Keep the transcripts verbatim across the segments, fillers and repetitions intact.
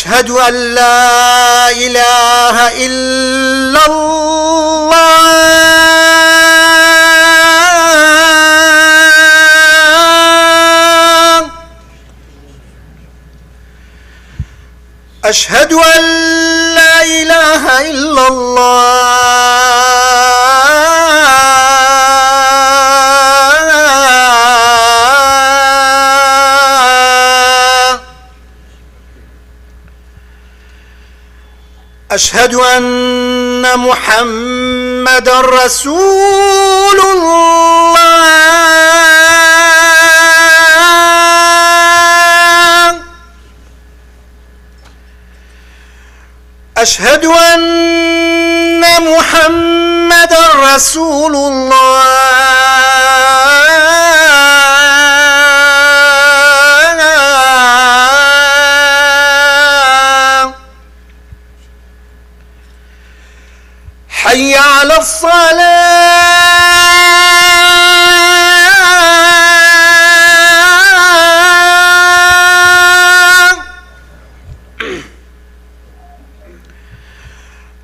أشهد أن لا إله إلا الله. أشهد أن لا إله إلا الله. أشهد أن محمدا رسول الله. أشهد أن محمدا رسول الله. حي على الصلاة.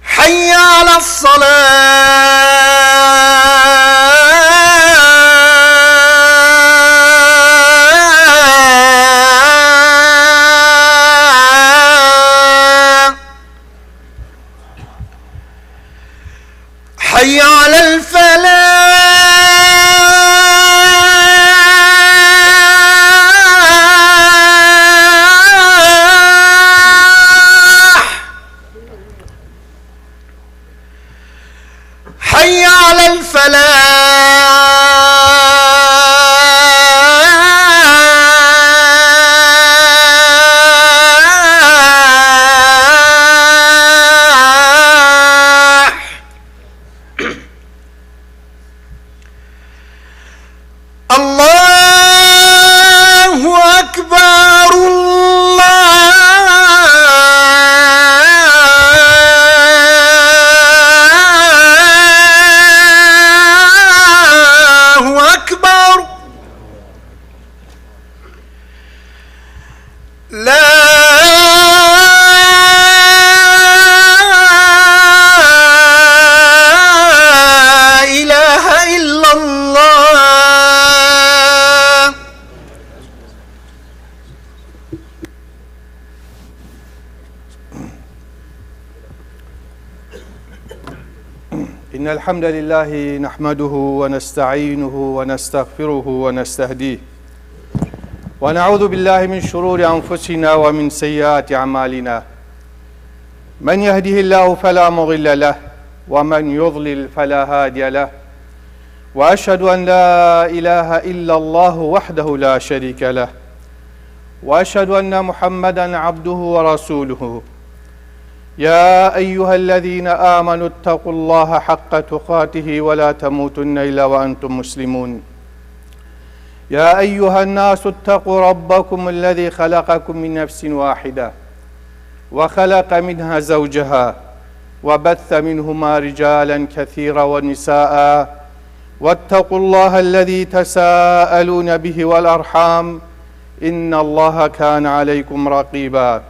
حي على الصلاة. حي على الفلاح. حي على الفلاح. الله أكبر، الله أكبر. لا إله إلا الله. إن الحمد لله نحمده ونستعينه ونستغفره ونستهديه، ونعوذ بالله من شرور أنفسنا ومن سيئات أعمالنا. من يهده الله فلا مضل له، ومن يضلل فلا هادي له، وأشهد أن لا إله إلا الله وحده لا شريك له، وأشهد أن محمدا عبده ورسوله. يا أيها الذين آمنوا اتقوا الله حق تقاته ولا تموتن إلا وأنتم مسلمون. يا أيها الناس اتقوا ربكم الذي خلقكم من نفس واحدة وخلق منها زوجها وبث منهما رجالا كثيرا ونساء واتقوا الله الذي تساءلون به والأرحام إن الله كان عليكم رقيبا.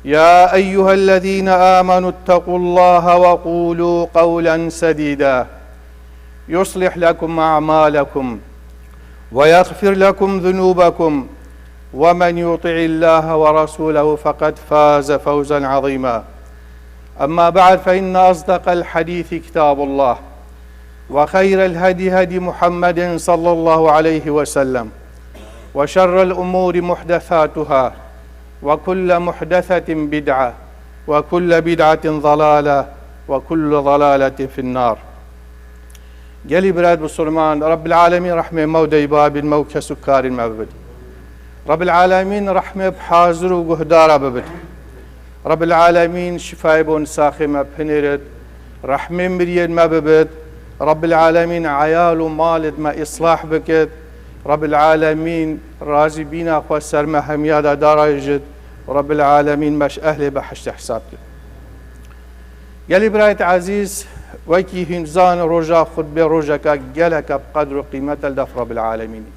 يا أيها الذين آمنوا اتقوا الله وقولوا قولا سديدا يصلح لكم أعمالكم ويغفر لكم ذنوبكم ومن يطع الله ورسوله فقد فاز فوزا عظيما. أما بعد، فإن أصدق الحديث كتاب الله، وخير الهدي هدي محمد صلى الله عليه وسلم، وشر الأمور محدثاتها، وكل محدثة بدعة، وكل بدعة ضلالة، وكل ضلالة في النار. Gelî birayet Musulman, Rabbil Alemîn rehmê me û deybabîn me û kes û karîn me bibit. Rabbil Alemîn rehmê bi hazir û guhdara bibit. Rabbil Alemîn şifayê bo nisaxê me binêrit. Rehmê miriyên me bibit. Rabbil Alemîn eyal û malêt me îslah bikit. Rabbil Alemîn razîbîna xwe ser me hemiya de darajit. Rabbil Alemîn me ji ehlê behiştê hesab kit. Gelî birayet ezîz, wekî hîn zan roja xutbê rojeke geleke bi qedr û qîmet e li def Rabbil Alemînê.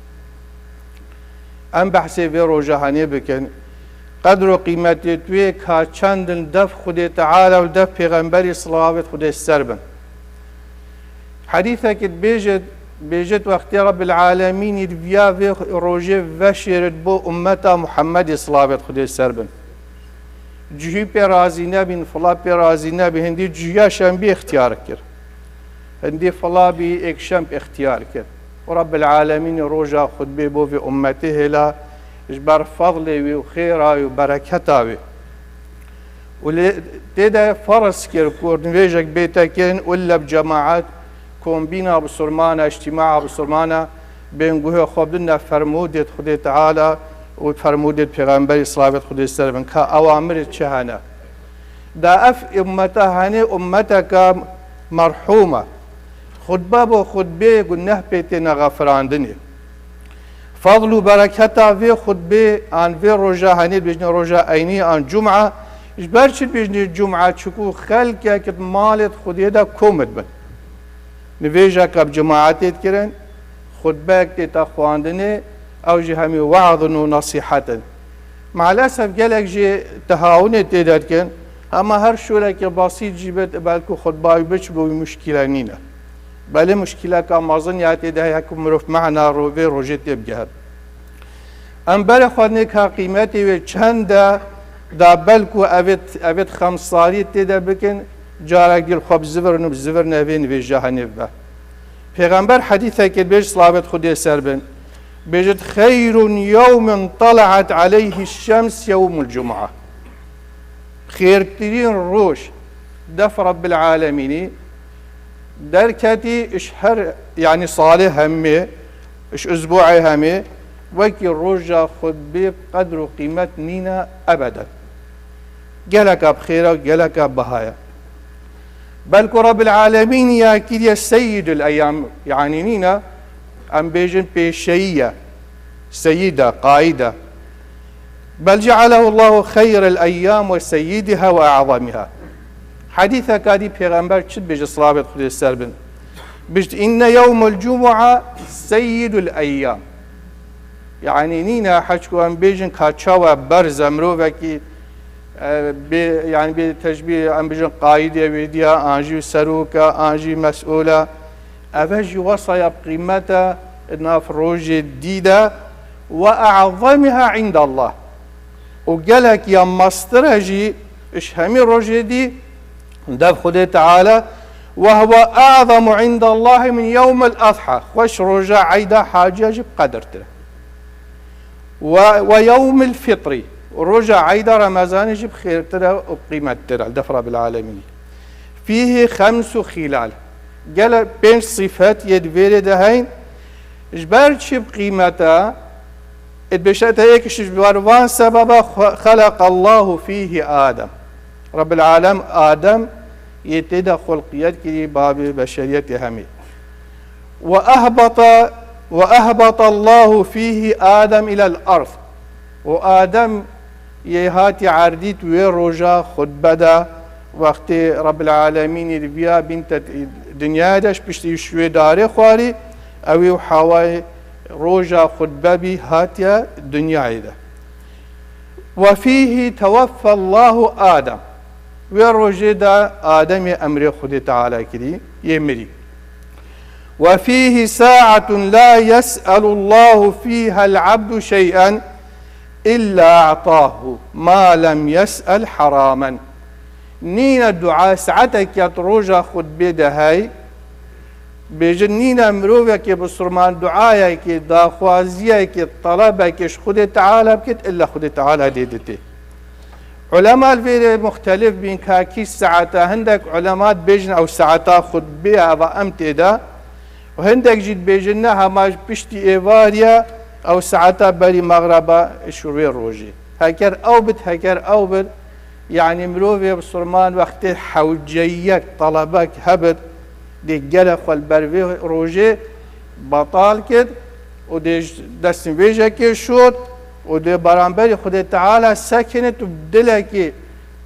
Em behsê vê roja henê bikin. Qedr û qîmetê tu yê ka çend in dev Xwedê Teala û dev Pêxemberî, silavêt Xwedê ser bin. Hedîsekê dibêjit, bêjit wextê Rebbil Alemînî di viya vê rojê veşêrit bo ummeta Muhemmedê, silavêt Xwedê ser bin. Cihî pê razî nebîn, fila pê razî nebî, hindî cihiya şembî îxtiyar kir. Hindî fila bî, êkşemb îxtiyar kir. Û Rebbil Alemînî roja xutbê bo vê ummetê hêla, ji ber fezlê wî û xêra wî û bereketa wî. Û lê tê de ferz kir ku nivêjek bête kirin û le bi cemaet kombîna bisurmana, îctîmaa bisurmana bên guhê xwe bidine fermûdêt Xwedê Teala û fermûdêt Pêxemberî, silavêt Xwedê ser bin, ka ewamirê çi hene. Da ev ummeta henê ummeteka merhûm e. Xutbe bo xutbê guneh pê têne xefirandinê. Fazl û bereketa vê xutbê an vê roja henê dibêjinê roja eynî an cuma, ji ber çi dibêjinê cuma? Çiku xelkek di malê Xwedê de kom dibin. Nivêjeke bi cemaetê dikirin, xutbeyek tête xwendinê, ew jî hemî we'z in û nesîhet in. Maalesef gelek jî tehawunê tê de dikin, hema her şûrekê besît jî bit, belkû xutba wî biçibo wî muşkîle nîne. Belê muşkîleka mezin ya tê de heye ku mirov mana ro-, vê rojê tê bigihit. Em berê xwe nêka qîmetê wê çend e, da belkû evêt, evêt xemsarî tê de bikin, carek dî li xwe bizivirin û bizivirine vê nivêja henê bibe. Pêxember hedîsekê dibêje, silavêt Xwedê ser bin, bêjit, "Xeyrun yewmin tale'et aleyhi şems yewmul cuma." Xêrtirîn roj def Rebbil Alemînî derketî, ji her, yanî salê hemê, ji usbu'ê hemê, wekî roja xutbê qedr û qîmet nîne ebeden. Geleka bi xêr e, geleka biha ye. Belku Rebbil Alemîn ya kiriye Seyyidul Eyyam, yanî nîne, em bêjin pêşeyî ye, seyîd e, qaîd e. Bel cealehu Allahu xeyrel eyyam ve seyyidiha ve a'zamiha. Hedîseka dî Pêxember çi dibêje, silavêt Xwedê ser bin? Bişt, inne yewmul cumua seyyidul eyyam. Yanî nîne heçku em bêjin ka çawa berz e mirovekî, e, bê, yanî bê teşbîh em bêjin qaîdê wê diya, an jî serok e, an jî mesûl e. Eve jî wesaya bi qîmet e nav rojê dî de, "Ve a'zamiha indallah." Û gelek ya mestir e jî ji hemî rojê dî dev Xwedê Teala, "Ve huve a'zamu indallahi min yewmil adha." Xweş roja eyda haciya jî bi qedirtir e. Ve, ve yewmil fitrî, roja eyda Remezanê jî bi xêrtir e û qîmettir e li def Rabbil Alemînî. Fîhî xemsu xîlal. Gele pênc sifet yê di vêrê de heyn. Ji ber çi bi qîmet e? Ê dibêje te yek ji ber van sebeba xwe-, xeleqallahu fîhî Adem. Rabbil Alem Adem yê tê de xulqiyet kirî, babê beşeriyetê hemî. Ve ehbata, ve ehbata Allahu fîhî Adem ilel ard. Û Adem yê hatî erdît wê roja xutbe de, wextê Rabbil Alemînî li viya bîn te dinyayê de, ji piştî ji wê darê xwarî, ew ê û Hawayê roja xutbe bî hatiye dinyayê de. Ve fîhî teweffa Allahu Adem. Wê rojê de Ademê emrê Xwedê Teala kirî, yê mirî. Ve fîhî saetun la yes'elu Allahu fîhel abdu şey'en illa a'tahu ma lem yes'el heramen. Nîne dua, saetek ya di roja xutbê de hey, bêjin nîne mirovekê bisurman duayekê, daxwaziyekê, telebekê ji Xwedê Teala bikit, illa Xwedê Teala dê didê. Ulema li vêrê muxtelif bîn ka kî saeta, hindek ulema dibêjin ew saeta xutbê ye, eva em tê de, û hindek jî dibêjin ne, hema ji piştî êvarî ye, ew saeta berî mexreba ji wê rojê. Heger ew bit, heger ew bit, yanî mirovê bisurman wextê hewceyiyek, telebek hebit, dê gelek xwe li ber vê rojê betal kir û dê ji destnivêjekê şot û dê beramberî Xwedê Teala sekinit û dilekî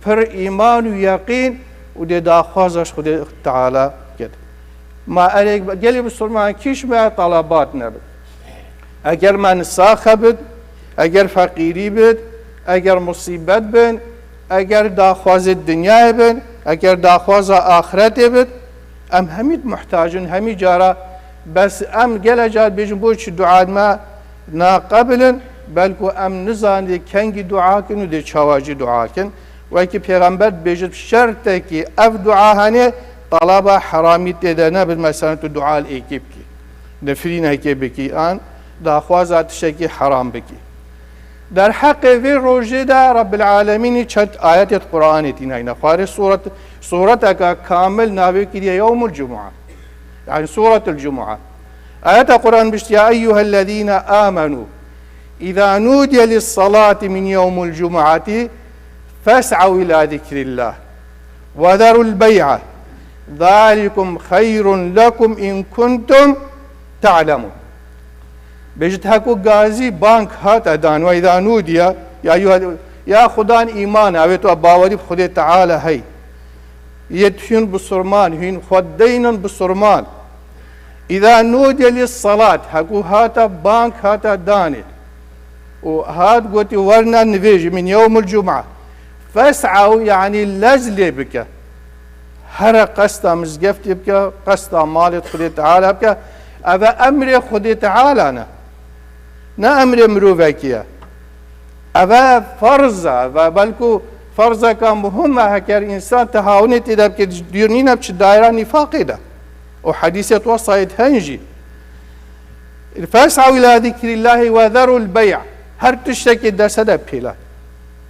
pir îman û yeqîn û dê daxwaza ji Xwedê Teala kir. Ma erê gelê bisurman kî ji me telebat nebit. Eger me nisax hebit, eger feqîrî bit, Eger musîbet bin, eger daxwazê dinyayê bin, eger daxwaza axretê bin, em hemî muhtac in, hemî cara, bes em gelek car dibêjin, bo çi dua me naqebil in, belku em nizanî kengî dua kin û dê çawa jî dua kin. Wekî Pêxember dibêjit, şertekî ev dua hene, talaba heramî tê de nebin, mesela tu dua li êkê bikî, nifrînekê bikî, an daxwaza tiştekî heram bikî. Derheqê vê rojê de Rabbil Alemînî çend ayetê di Qur'anê tînayne xwarê. Suret, sureteka kamil navê kiriye Yewmul Cum'a. Yani Suretul Cum'a. Ayeta Qur'an bişt, "Ya eyyuhellezîne amenu, izâ nudiye lissalâti min yewmul cum'ati fes'ew ilâ zikrillah ve zerul bey'a. Zâlikum xeyrun lekum in kuntum ta'lemun." Bêjit, heko gazî bang hat edan, "Ve izâ nudiye, ya eyyuhel-, ya xudan îman, avê tu bawerî bi Xudê Teala hey. Yê hûn bisurman, hûn xwe deynin bisurman. Îza nudiye lis-salat, hekû hata bang hata danê. Û hat gotî, werna nivêjî min yewmul cum'a. Fes'ew, yanî lez lê bike. Here qesta mizgeftê bike, qesta malê Xwedê Teala bike. Ev e emrê Xwedê Teala ne. Ne emrê mirovekî ye. Ev e ferz e, ve belkû ferzeka muhim e, heker însan tehawunê tê de bike, dûr nîne biçe daîra nîfaqê de. Û hedîsê tu wesayê hene jî. Fes'ew ila zikrîllahî ve zerul bey'. Her tiştekê deste de pêle.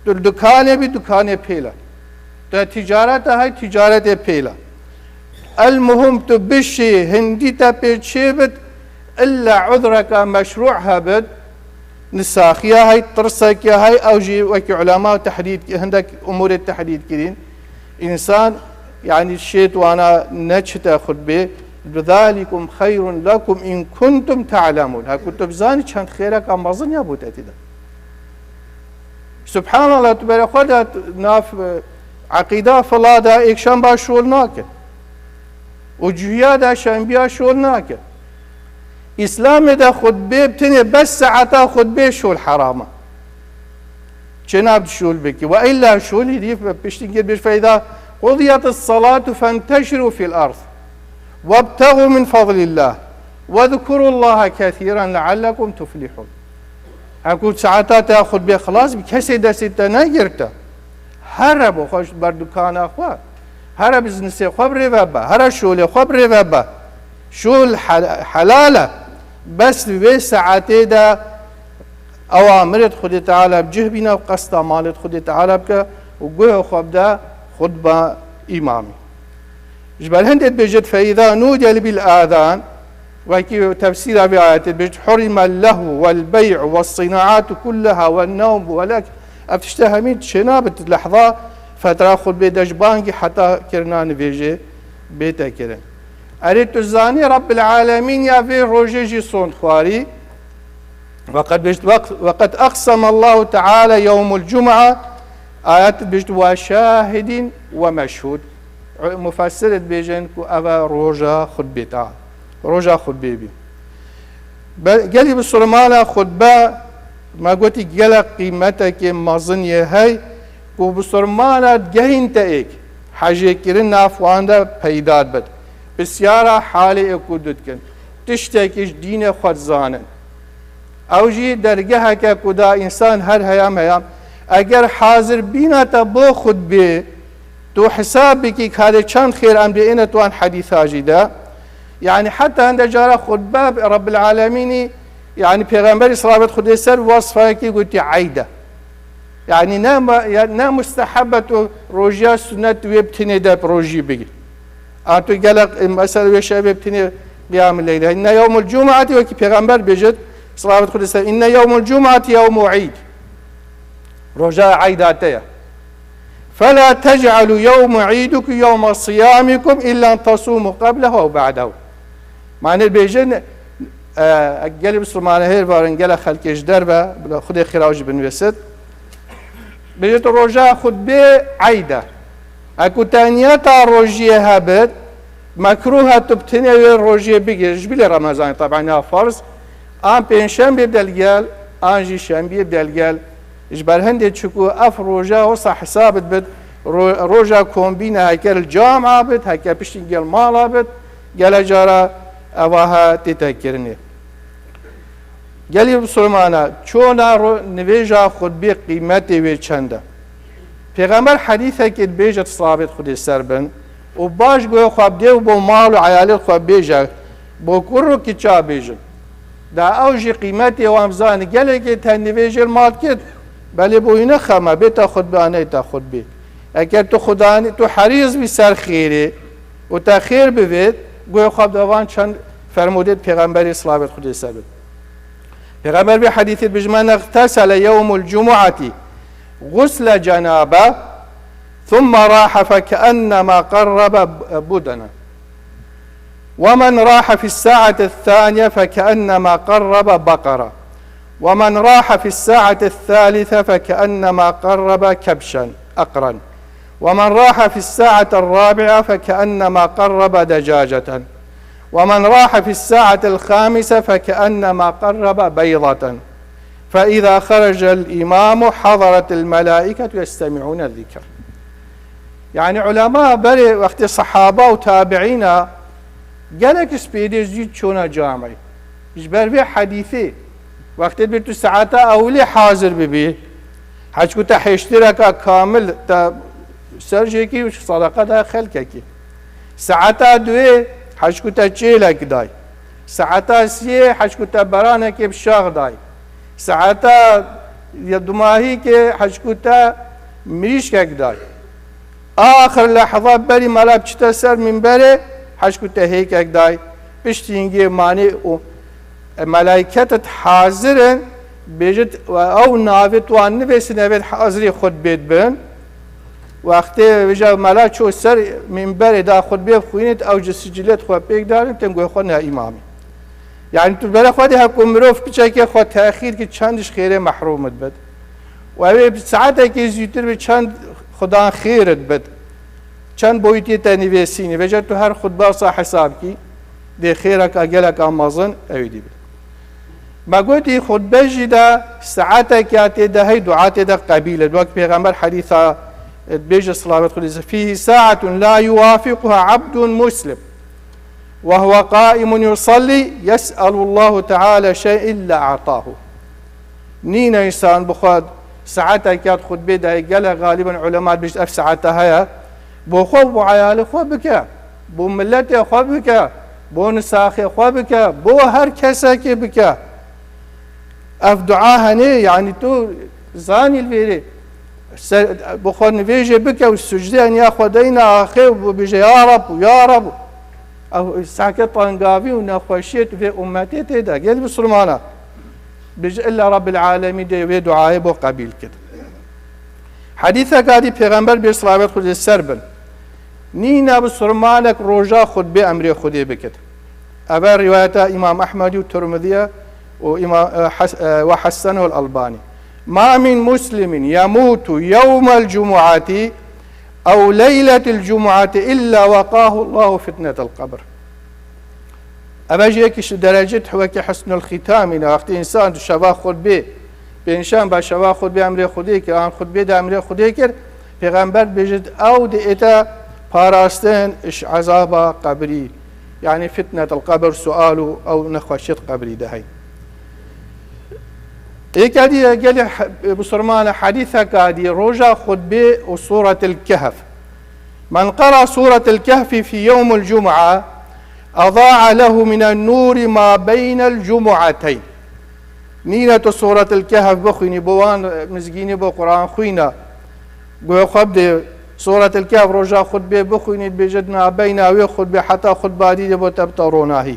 Tu li dukanê bî, dukanê pêle. Tu ticareta hay, ticaretê pêle. El muhim tu bişî, hindî te pê çêbit, illa uzreka meşrû hebit, nisaxiya hay, tirsekiya hay, ew jî wekî ulema tehdîd, hindek umûrê tehdîd kirîn. Însan, yanî şêt wana neçite xutbê, "Zalikum xeyrun lekum in kuntum ta'lemun." Hekû tu bizanî çend xêreka mezin ya bo te tê de. Subhanallah, tu berê xwe de nav, e, eqîda fila de êkşan ba şol nake. Û cuhiya de şembiya şol nake. Îslamê de xutbê bi tenê bes saeta xutbê şol heram e. Çênab şol bikî. Ve illa şolî dî piştî gir bir feyda. Qudiyetis salatu fenteşiru fil ard. Webtegu min fadlillah. Vezkurullaha kesiran leallekum tuflihun. Hekû saeta te xutbê xilas bî, kesê destê te negirte. Here bo xwe ji ber dukana xwe. Here biznesê xwe bi rê ve be. Here şolê xwe bi rê ve be. Şol hel-, helal e. Bes vê saetê de ewamirê Xwedê Teala bi cih bîne û qesta malê Xwedê Teala bike û guhê xwe bide xutba îmamî. Ji ber hindê dibêjit, "Fe îza nûdiye bil azan", wekî tefsîra vê ayetê dibêjit, "Hurime lehwu wel bey'u wes sinaatu kulleha wen newm wel ek-" Ev tişte hemî çênabit lehza fetra xutbê de ji bangî heta kirina nivêjê bête kirin. Erê tu zanî Rabbil Alemîn ya vê rojê jî sond xwarî. Weqed bêjt, weq-, weqed aqsema Allahu Teala yewmul cum'a, ayet bêjt, "Ve şahidin ve meşhud." Mufessir dibêjin ku ev e roja xutbê ta, roja xutbê bî. Be-, gelî bisurmana xutbe, me gotî gelek qîmetekê mezin yê hey, ku bisurmana gehîn te êk, hejêkirin nav wan de peyda dibit. Pisyara halê ê ku dikin. Tiştekî ji dînê xwe dizanin. Ew jî dergeheke ku da însan her heyam heyam, eger hazirbîna te bo xutbê, tu hesab bikî, karê çend xêr em dê êne tu an hedîsa jî de. Yani heta hinde cara xutbe Rabbil Alemînî, yani Pêxemberî, selamet Xwedê ser, wasfayekî gotî eyd e. Yani ne ma-, ya-, ne musteheb e tu rojiya sunnet wê bi tinê de bi rojî bigî. A tu gelek, e, mesela wê şevê bi tinê qiyamul leyl. Inne yewmul cum'ati, wekî Pêxember bêjit, selamet Xwedê ser, inne yewmul cum'ati yewmu eyd. Roja eyda te ye. Fela tec'alu yewme eydikum yewme siyamikum illa en tasumu qeblehu ew ba'dehu. Mane bêjin, e, gelê Bisilmane hêr varin, gelek xelkê ji derve, bila Xwedê xêra jî binivîsit. Bêjit roja xutbê eyd e. Eku te niyeta rojiyê hebit, mekruh e tu bi tenê wê rojiyê bigir, ji bilê Remezanê, teben ya farz, an pêncşembê delgel, an jî şembiyê delgel, Ji ber hindê çiku ev roja wisa hesab dibit, ro-, roja kombîne, heke li cama bit, heke piştî gel mala bit, gele cara evaha tête kirinê. Gelî Musulmana, çona ro-, nivêja xutbê qîmetê wê çend e? Pêxember hedîsekê dibêje, salawêt Xwedê ser bin, û baş guhê xwe bidê û bo mal û eyalê xwe bêje, bo kur û kiça bêjin. Da ew jî qîmetê wan bizane, gelekê te nivêjê li mal dikit, belê bo wî ne xem e, bê te xutbe an neyê te xutbê. Eger tu xudanî, tu herîs bî ser xêrê û te xêr bivêt, guhê xwe bide van çend fermûdê pêxemberê, salawêt Xwedê ser bin. Pêxember vê hedîsê dibêje, "Men ixtesele yewmul cumu'ati gusle cenabe, thumme rahe fekeennema qarrebe budene. Ve men rahe fis sa'ati thaniye fekeennema qarrebe bakara. Ve men rahe fis sa'ati thalithe fekeennema qarrebe kebşen ekren. Ve men rahe fis sa'ati rabi'a fekeennema qarrebe decaceten. Ve men rahe fis sa'atil khamise fekeennema qarrebe beydaten. Fe iza kharajel imamu hadaratil melaiketu yestemi'une zikr." Yani ulema berê wextê sahaba û tabi'îna gelek spêdê zû çûna camê. Ji ber vê hedîsê, wextê bir tu saeta ewilê hazir bibî, heçku te hêştireka kamil te ser jêkî û sadaka da xelkekî. Saeta duê heçku te çêlek day. Saeta siyê heçku te beranekê bi şax day. Saeta ya dumahîkê heçku te mirîşkek day. Axir lehza berî mela biçite ser mînberê, heşku te hêkek day. Piştî hingê manê û, e, melaîket hazir in, bêjit, ew navê tu wan nivêsin, evêt hazirê xutbê dibin. Wextê vêja mela çû ser mînberê da xutbê bixwînit, ew ji sicilêt xwe pêk darin, tên guhê xwe ne îmamî. Yani tu bere xwe dê heko mirov piçekê xwe texîr ki çend ji xêrê mehrûm dibit. Û ew ê bi saetekê zûtir bi çend xudan xêr dibit. Çend boyutê te nivêsînî. Vêca tu her xutba sa hesab kî, dê xêreka geleka mezin ew ê dî bit. Me gotî xutbe jî de saetek ya tê de hey dua tê de qebîl e. Wek Pêxember hedîsa, e, dibêje, salawet Xwedê, "Fîhî saetun la yuwafiquha abdun muslim." "Ve huve qaimun yusalli yes'elullahu teala şey'en illa a'tahu." Nîne însan bi xwe saetek ya xutbê de, gelek xaliben ulema dibêjin ev saete heye, bo xwe, bo eyalê xwe bike, bo miletê xwe bike, bo nisaxê xwe bike, bo her kesekê bike. Ev dua hene, yani tu zanî li vêrê. Ser, bi xwe nivêjê bike û sucdê eniya xwe deyne axê û bibêje, "Ya Rab, ya Rab." Ew sehke tengavî û nexweşiyê tu vê ummetê tê de. Gel Bisilmana. Bêje, "Illa Rabbil Alemîn dê wê duayê bo qebîl kir." Hedîseka dî Pêxember bir salawet Xwedê ser bin. Nîne Bisilmanek roja xutbê emrê Xwedê bikit. Eve rîwayeta Îmam Ehmedî û Tirmidî ye û Îmam, e, Has-, e, ve hessenehu el-Elbanî. "Ma min muslimin yemutu yewmel cumuati ew leyletil cumuati illa weqahu Allahu fitnetel qabr." Eve jî yekî ji derecê wekî husnul xîtamî ne. Wextê însan di şeva xutbê, pênşembe şeva xutbê emrê Xwedê kir, an xutbê de emrê Xwedê kir, Pêxember dibêjit, ew di ête parastin ji ezaba qebrî. Yani fitnetul qabr, sual û ew nexweşiyet qebrî de hey. Êka dî gelê he-, Bisilmane hedîseka dî roja xutbê û Sûretil Kehf. "Men qara Sûretil Kehfi fî yewmil cum'a, edaa lehu minen nûri ma beynel cumu'ateyn." Nîne tu Sûretil Kehf bixwînî, bo wan mizgînî bo Quran xwîna. Guhê xwe bidê, Sûretil Kehf roja xutbê bixwînî, dibêje di nabeyna wê xutbê heta xutba dî de bo te bite ronahî.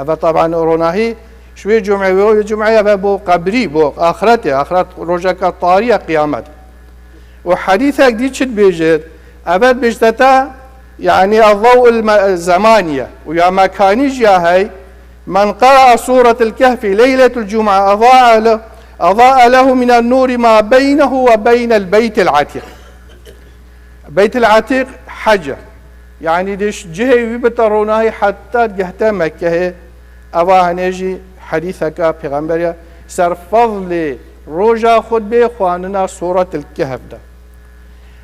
Eve taban ronahî, ji wê cumê wê, wê cumê eve bo qebrî, bo axretê, axret rojeka tarî ye, qiyamet. Û hedîsek dî çi dibêje? Eve dibêjte te, yani, ev-zew il-me-, zemaniye û ya mekanî jî ya hey, "Men qara'a Sûretil Kehfi leyletul cum'a edaa le-, edaa lehu minen nûri ma beynehu ve beynel beytil atîq." Beytil Atîq hec e. Yani dê ji cihê wî bite ronahî heta gehte Mekkehê. Eva hene jî hedîseka Pêxemberê ser fezlê Roja xutbê xwendina Sûretil Kehf de.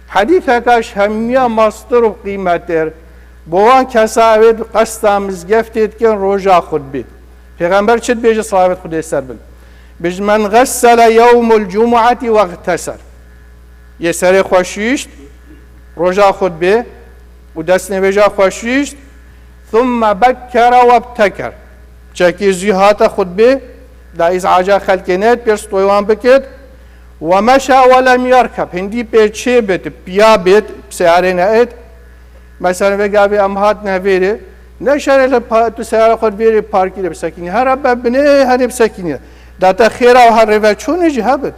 Hedîfeka ji hemiya mastir û qîmetir bo wan kesa ew ê qesta mizgeftê dikin roja xutbê. Pêxember çi dibêje, salawet Xwedê ser bin? Bêje, "Men gessele yewmul cumu'eti wextesel." Yê serê xwe şûşt, roja xutbê û destnêvêja xwe şûşt, "thumme bekkere webteker." Çekî zû hate xutbê, da îz'aca xelkê neyet, pêr stoyê wan bikit. "Ve meşa ve lem yerkeb." Hindî pê çê bit, piya bit, seyarê neyet. Mesela vê gavê em hatine vêrê, ne şerê li pa-, tu seyara xwe vêrê parkî de bisekînî. Here be binê, herê bisekînî. Da te xêra û her rêveçûnê jî hebit.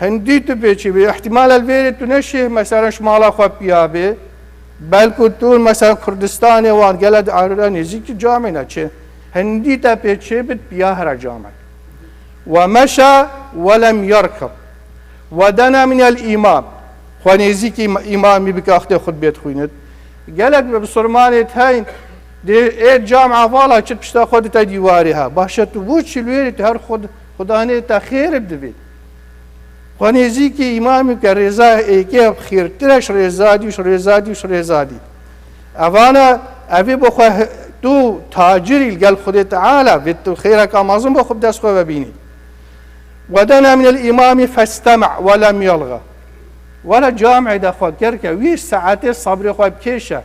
Hindî tu pê çê bî. Îhtimal e li vêrê tu neşê, mesela ji mala xwe piya bê. Belku tu, mesela Kurdistanê wan gele di arê nêzîkî camê ne çê. Hindî te pê çê bit piya here camê. "Ve meşa ve lem yerkeb. Ve dena minel îmam." Xwe nêzîkî îm-, îmamî bike, wextê xutbê dixwînit. Gelek bi bisurmanê teyn dê ê cam evala çi pişta xwe dite dîwarê ha. Başe tu bo çi li wêrê tu her xud-, xudanê te xêr divê. Xwe nêzîkî îmamî ke rêza êkê xêrtir e ji rêza dî û ji rêza dî û ji rêza dî. Evana, evê bo xwe he-, tu tacirî li gel Xwedê Teala, vê tu xêreka mezin bo xwe bi dest xwe ve bînî. "Ve dena minel îmamî festeme ve lem yelga." Were camê de xwe kerke, wî saetê sebrê xwe bikêşe.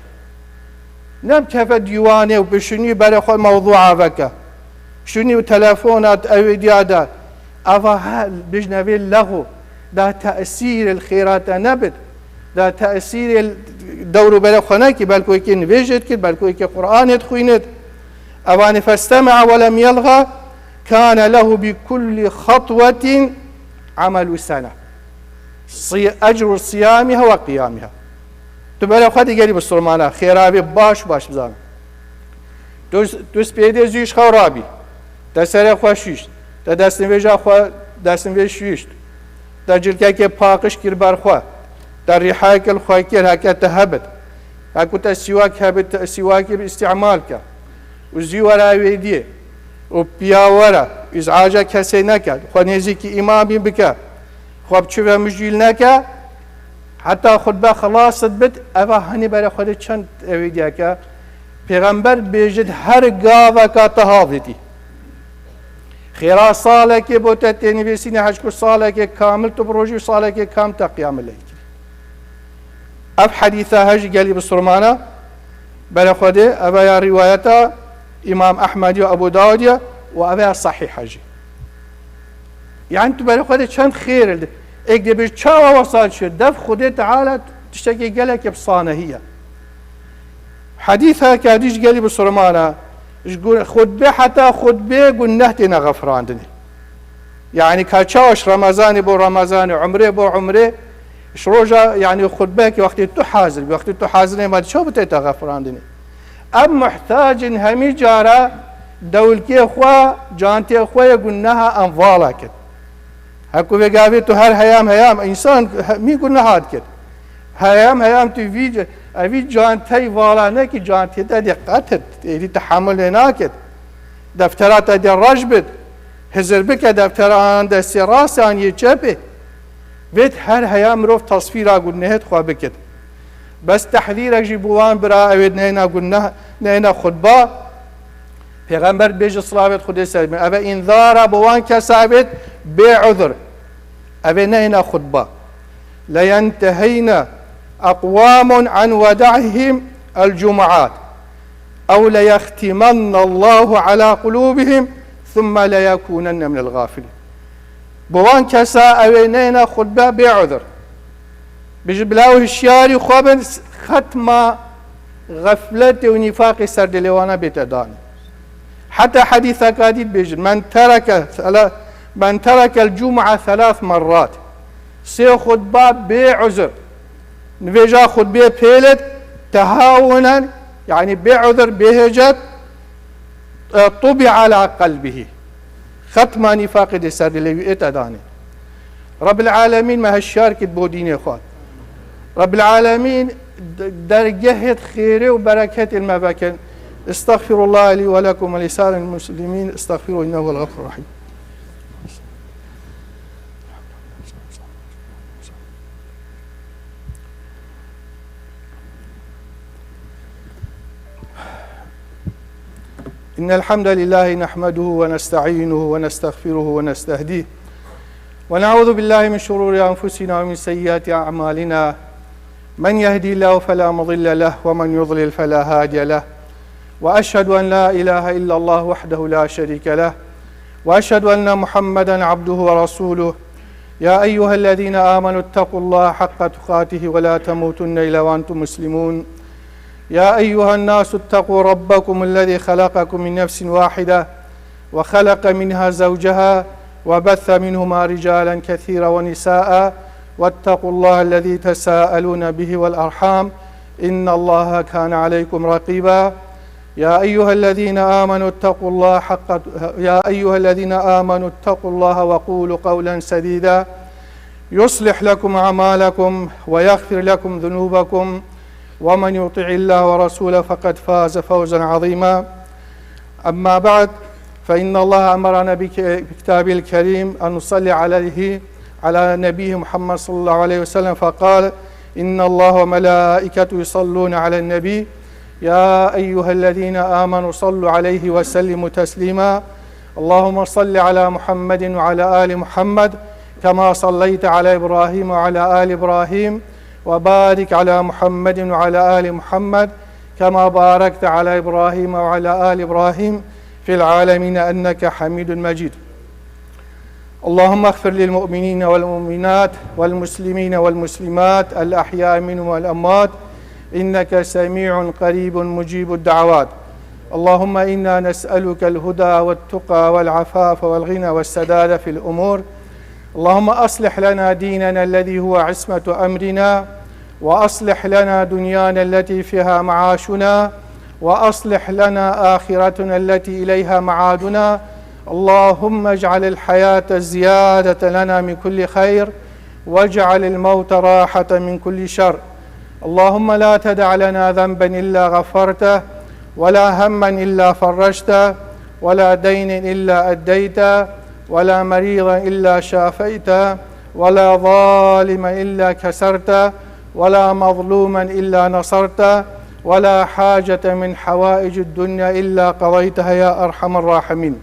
Ne bikefe dîwanê û bişinî berê xwe mewdûa veke. Şinî û telefona ewêdiya de. Eva he, bijne vê lexû. Da tesîrê li xêra te nebit. Da tesîrê li dewr û berê xwe nekî, belku yekê nivêjê dikir, belku yekê Qur'anê dixwînit. Evanî festeme ve lem yelga, kane lehu bi kulli xatwetin amelu sene. Si-, ecru siyamiha ve qiyamiha. Tu berê xwe digerî bisurmana, xêra vê baş baş bizan. Tu, tu spêdê zû ji xew rabî. Te serê xwe şûşt. Te destnivêja xwe, destnivêj şûşt. Te cilkekê paqij kir ber xwe. Te rîhayeke li xwe kir, heke te hebit. Heku te sîwak hebit, te sîwakî bi îstîmal ke. Û zû were wê diyê. Û piya were, îz'aca kesê neke. Xwe nêzîkî îmamî bike. Xwe bi çi ve mijûl neke. Heta xutbe xilas dibit, eva hanî berê xwe de çend ewêdiyeke. Pêxember dibêjit, her gaveka te havêtî. Xêra salekê bo te tê nivîsîne, hej ku salekê kamil tu bi rojî û salekê kam te qiyamil leyl kirî. Ev hedîsa hejî gelî bisurmana, berê xwe de, eve ya rîwayeta Îmam Ehmedî û Ebû Dawudî ye û eve ya sehîh hejî. Yani tu berê xwe de çend xêr li. Êk dê bêj çawa wesa diçe. Dev Xwedê Teala tiştekê gelekê bi sanehî ye. Hedîseke dî ji gelî bisurmana, ji gu-, xutbe heta xutbe guneh têne xefirandinê. Yani ka çawa ji Remezanê bo Remezanê, umrê bo umrê, ji roja, yani xutbekî wextê tu hazir bî, wextê tu hazir nê, ma çawa bi tê te xefirandinê? Em muhtac in hemî cara dewlkê xwe, cantê xwe yê guneha em vala kin. Heku vê gavê tu her heyam heyam, însan hemî guneha dikir. Heyam heyam tu vî, evî cantey vala nekî, cantê te dê qet it, êdî tehamulê nakit. Deftera te dê reş bit. Hizir bike deftera an destê rastê an yê çepê. Vêt her heya mirov tasvîra gunehê xwe bikit. Bes tehdîrek jî bo wan bira, ew ê neyna guneh, neyna xutba. Pêxember bêje, silavêt Xwedê ser bin. Eve înzara bo wan kesa, ev ê bê uzur. Ev ê neyna xutba. Leyenteheyne aqwamun an weda'ihim el cumu'at. Ew leyextimenne Allahu ala qulubihim, thumme leyekunenne minel gafilin. Bi wan kesa ew ê neyne xutbe bê uzur. Bijî bila ew hişyarî xwe bin, xetma xefletê û nîfaqê ser dilê wana bête danî. Heta hedîseka dî dibêjin, "Men tereke sela-, men terekel cum'a selas merrat." Sê xutba bê uzur. Nivêja xutbê pêlet, tehawunen, yani bê uzur, bê hêcet, e, tubi ala qelbihi. Xetma nîfaqê dê ser dilê wî ête danê. Rabbil Alemîn me hişyar kit bo dînê xwe. Rabbil Alemîn de-, dergehêt xêrê û bereketê me vekin. Estağfirullah li ve lekum ve lisanil muslimin. Estağfiruhu innehu huvel gafurur rahim. إن الحمد لله نحمده ونستعينه ونستغفره ونستهديه، ونعوذ بالله من شرور أنفسنا ومن سيئات أعمالنا. من يهدي الله فلا مضل له، ومن يضلل فلا هادي له. وأشهد أن لا إله إلا الله وحده لا شريك له، وأشهد أن محمدا عبده ورسوله. يا أيها الذين آمنوا اتقوا الله حق تقاته ولا تموتن إلا وأنتم مسلمون. يا أيها الناس اتقوا ربكم الذي خلقكم من نفس واحدة وخلق منها زوجها وبث منهما رجالا كثيرا ونساء واتقوا الله الذي تساءلون به والأرحام إن الله كان عليكم رقيبا. يا أيها الذين آمنوا اتقوا الله حق، يا أيها الذين آمنوا اتقوا الله وقولوا قولا سديدا يصلح لكم أعمالكم ويغفر لكم ذنوبكم ومن يطع الله ورسوله فقد فاز فوزا عظيما. أما بعد، فإن الله أمرنا بك-، بكتابه الكريم أن نصلي عليه، على نبيه محمد صلى الله عليه وسلم، فقال: إن الله وملائكته يصلون على النبي، يا أيها الذين آمنوا صلوا عليه وسلموا تسليما. اللهم صل على محمد وعلى آل محمد كما صليت على إبراهيم وعلى آل إبراهيم، وبارك على محمد وعلى آل محمد كما باركت على إبراهيم وعلى آل إبراهيم في العالمين إنك حميد مجيد. اللهم اغفر للمؤمنين والمؤمنات والمسلمين والمسلمات الأحياء منهم والأموات إنك سميع قريب مجيب الدعوات. اللهم إنا نسألك الهدى والتقى والعفاف والغنى والسداد في الأمور. اللهم أصلح لنا ديننا الذي هو عصمة أمرنا، وأصلح لنا دنيانا التي فيها معاشنا، وأصلح لنا آخرتنا التي إليها معادنا. اللهم اجعل الحياة زيادة لنا من كل خير، واجعل الموت راحة من كل شر. اللهم لا تدع لنا ذنبا إلا غفرته، ولا هما إلا فرجته، ولا دينا إلا أديته، ولا مريضا إلا شافيته، ولا ظالما إلا كسرته، ولا مظلوما إلا نصرته، ولا حاجة من حوائج الدنيا إلا قضيتها يا أرحم الراحمين.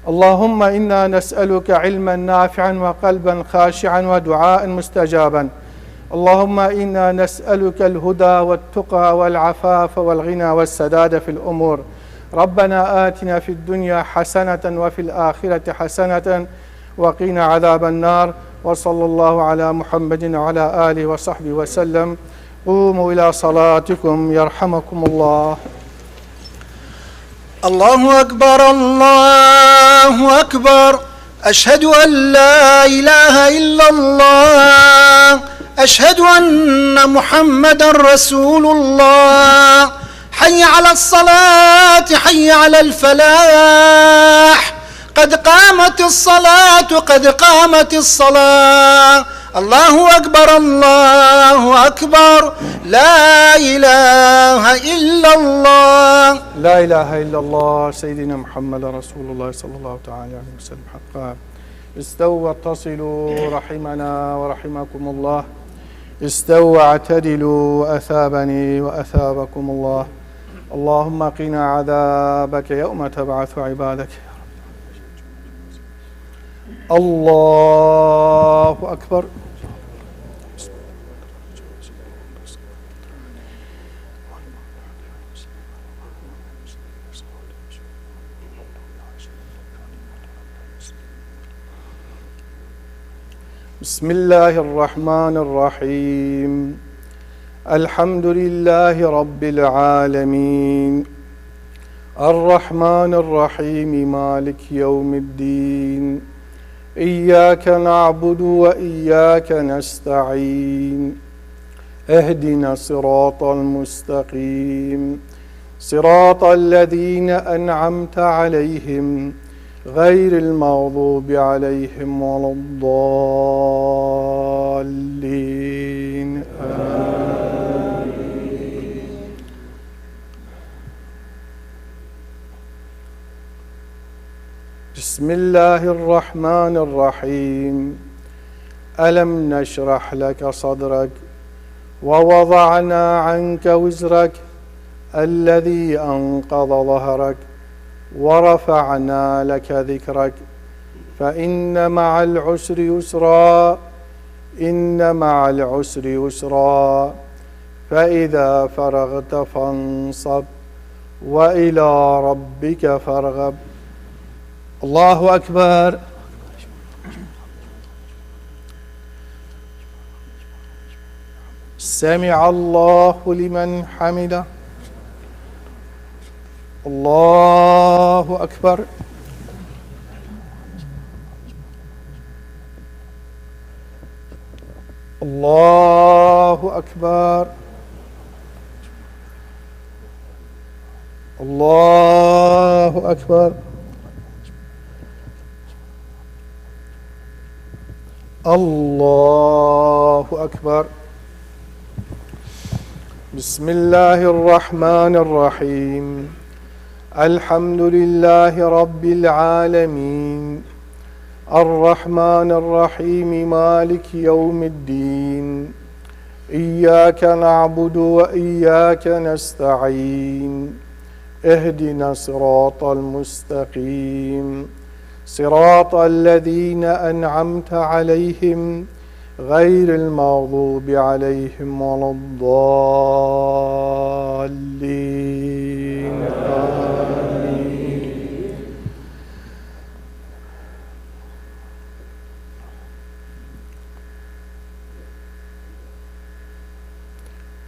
اللهم إنا نسألك علما نافعا وقلبا خاشعا ودعاء مستجابا. اللهم إنا نسألك الهدى والتقى والعفاف والغنى والسداد في الأمور. ربنا آتنا في الدنيا حسنة وفي الآخرة حسنة وقنا عذاب النار. وصلى الله على محمد وعلى آله وصحبه وسلم. قوموا إلى صلاتكم يرحمكم الله. الله أكبر، الله أكبر. أشهد أن لا إله إلا الله. أشهد أن محمدا رسول الله. حي على الصلاة، حي على الفلاح. قد قامت الصلاة، قد قامت الصلاة. الله أكبر، الله أكبر. لا إله إلا الله. لا إله إلا الله. سيدنا محمد رسول الله صلى الله تعالى عليه وسلم حقا. استووا واتصلوا رحمنا ورحمكم الله. استووا واعتدلوا وأثابني وأثابكم الله. اللهم قنا عذابك يوم تبعث عبادك. الله أكبر. بسم الله الرحمن الرحيم. الحمد لله رب العالمين. الرحمن الرحيم. مالك يوم الدين. إياك نعبد وإياك نستعين. اهدنا الصراط المستقيم. صراط الذين أنعمت عليهم غير المغضوب عليهم ولا الضالين. آمين. بسم الله الرحمن الرحيم. ألم نشرح لك صدرك ووضعنا عنك وزرك الذي أنقض ظهرك ورفعنا لك ذكرك فإن مع العسر يسرا إن مع العسر يسرا فإذا فرغت فانصب وإلى ربك فارغب. الله أكبر. سمع الله لمن حمده. الله أكبر. الله أكبر. الله أكبر. الله أكبر. بسم الله الرحمن الرحيم. الحمد لله رب العالمين. الرحمن الرحيم. مالك يوم الدين. إياك نعبد وإياك نستعين. اهدنا الصراط المستقيم. صراط الذين أنعمت عليهم غير المغضوب عليهم ولا الضالين. آمين.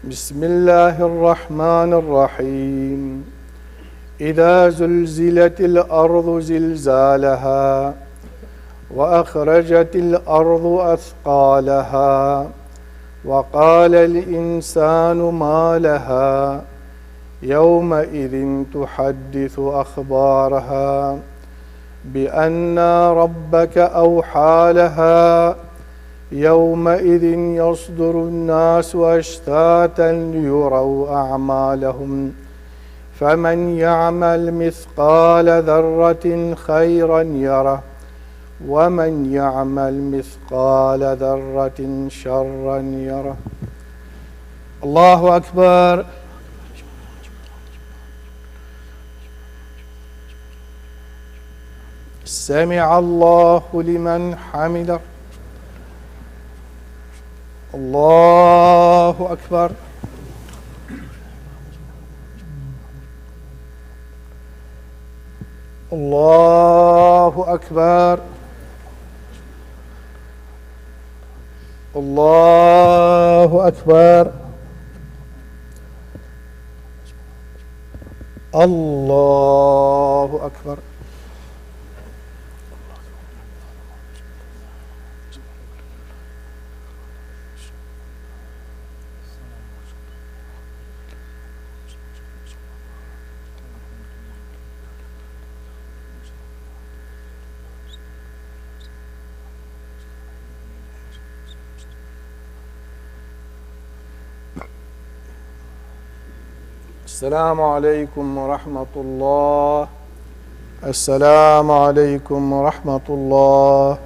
بسم الله الرحمن الرحيم. إذا زلزلت الأرض زلزالها وأخرجت الأرض أثقالها وقال الإنسان ما لها يومئذ تحدث أخبارها بأن ربك أوحى لها يومئذ يصدر الناس أشتاتا ليروا أعمالهم فمن يعمل مثقال ذرة خيرا يره ومن يعمل مثقال ذرة شرا يره. الله أكبر. سمع الله لمن حمده. الله أكبر. الله أكبر. الله أكبر. الله أكبر. السلام عليكم ورحمة الله. السلام عليكم ورحمة الله.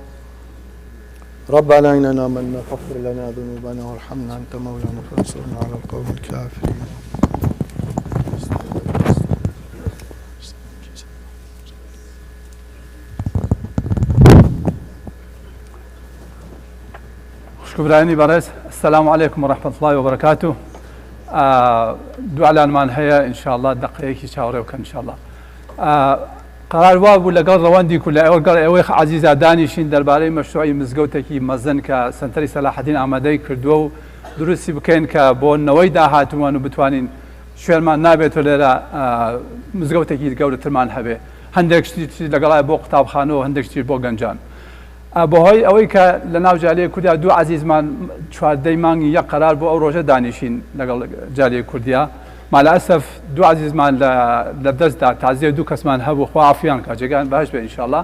ربنا إننا آمنا فاغفر لنا ذنوبنا وارحمنا أنت مولانا فانصرنا على القوم الكافرين. خوشک و برایانی بەڕێز، السلام علیکم و رحمت الله و برکاته. ئا، دوو ئەلانمان هەیە، ئینشاءالله دەقەیەکی چاوەڕێ بکەن، ئینشاءالله. ئا، قەرار وا بوو لەگەڵ ڕەوەندی کورد، لەگەڵ ئێوەی عەزیزا دانیشین دەربارەی مەشروعی مزگەوتێکی مەزن کە سەنتەری سەلاحەدین ئامادەی کردووە و دروستی بکەین کە بۆ نەوەی داهاتوومان و بتوانین شوێنمان نابێتەوە لێرە، ئا، مزگەوتێکی گەورەترمان هەبێ. هەندێک شتی، شتی لەگەڵای بۆ قوتابخانە و هەندێک شتی بۆ گەنجان. ئا، بەهۆی ئەوەی کە لە ناو جالیە کوردیا دوو عەزیزمان چواردەی مانگی یەک قەرار بۆ ئەو ڕۆژە دانیشین لەگەڵ جالیە کوردیا. مالەئەسەف دوو عەزیزمان لە، لە دەستدا، تازیە دوو کەسمان هەبوو، خوا عافیان کا، جێگان بەهەشت بێ ئینشاءالله.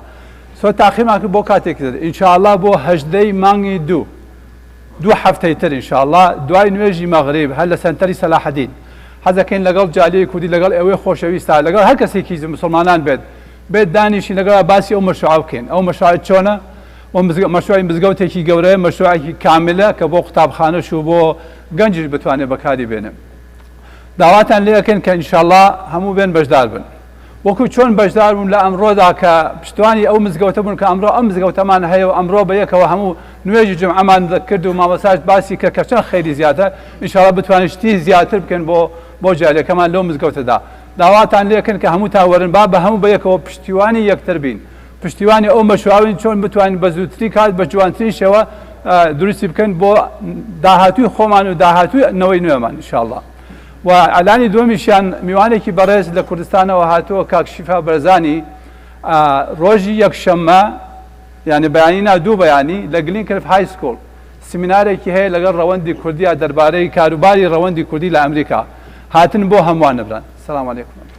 سۆ تاخیرمان کرد بۆ کاتێک تر. ئینشاءالله بۆ هەژدەی مانگی دوو. دوو هەفتەی تر ئینشاءالله، دوای نوێژی مەغریب، هەر لە سەنتەری سەلاحەدین. حەزەکەین لەگەڵ جالیەی کوردی، لەگەڵ ئێوەی خۆشەویستا، لەگەڵ هەر کەسێکی مسلمانان بێت، بێت دانیشین لەگەڵ باسی ئەو مەشروعە بکەین. ئەو مەشروعە چۆنە؟ و مزگە-، مەشروعی مزگەوتێکی گەورەیە، مەشروعێکی کاملە کە بۆ قوتابخانەش و بۆ گەنجیش بتوانێت بەکاری بێنێ. داواتان لێ ئەکەن کە ئینشاءاللە هەموو بێن بەشدار بن. وەکو چۆن بەشدار بوون لە ئەمڕۆدا کە پشتوانی ئەو مزگەوتە بوون کە ئەمڕۆ ئەم مزگەوتەمان هەیە و ئەمڕۆ بە یەکەوە هەموو نوێژی جمعەمان کرد و مامۆستاش باسی کە کە چەند خەیری زیاتر، ئینشاءاللە بتوانین شتی زیاتر بکەن بۆ بۆ جارێکەمان لەو مزگەوتەدا. داواتان لێ ئەکەن کە هەمووتان وەرن با بە هەموو بە یەکەوە پشتیوانی یەکتر بین. پشتیوانی ئەو مەشواوین چۆن بتوانین بە زووتری کات بە جوانترین شێوە دروستی بکەن بۆ داهاتووی خۆمان و داهاتووی نەوەی نوێمان ئینشاءاللە. و ئەلانی دووەمیشیان میوانێکی بەڕێز لە کوردستانەوە هاتووە، کاک شیفا بەرزانی، ڕۆژی یەکشەممە، یعنی بەیانی نا دوو بەیانی لە گلینکلف های سکوڵ سمینارێکی هەیە لەگەڵ ڕەوەندی کوردیا دەربارەی کاروباری ڕەوەندی کوردی لە ئەمریکا. هاتن بۆ هەمووان نەبران. سلام علیکم.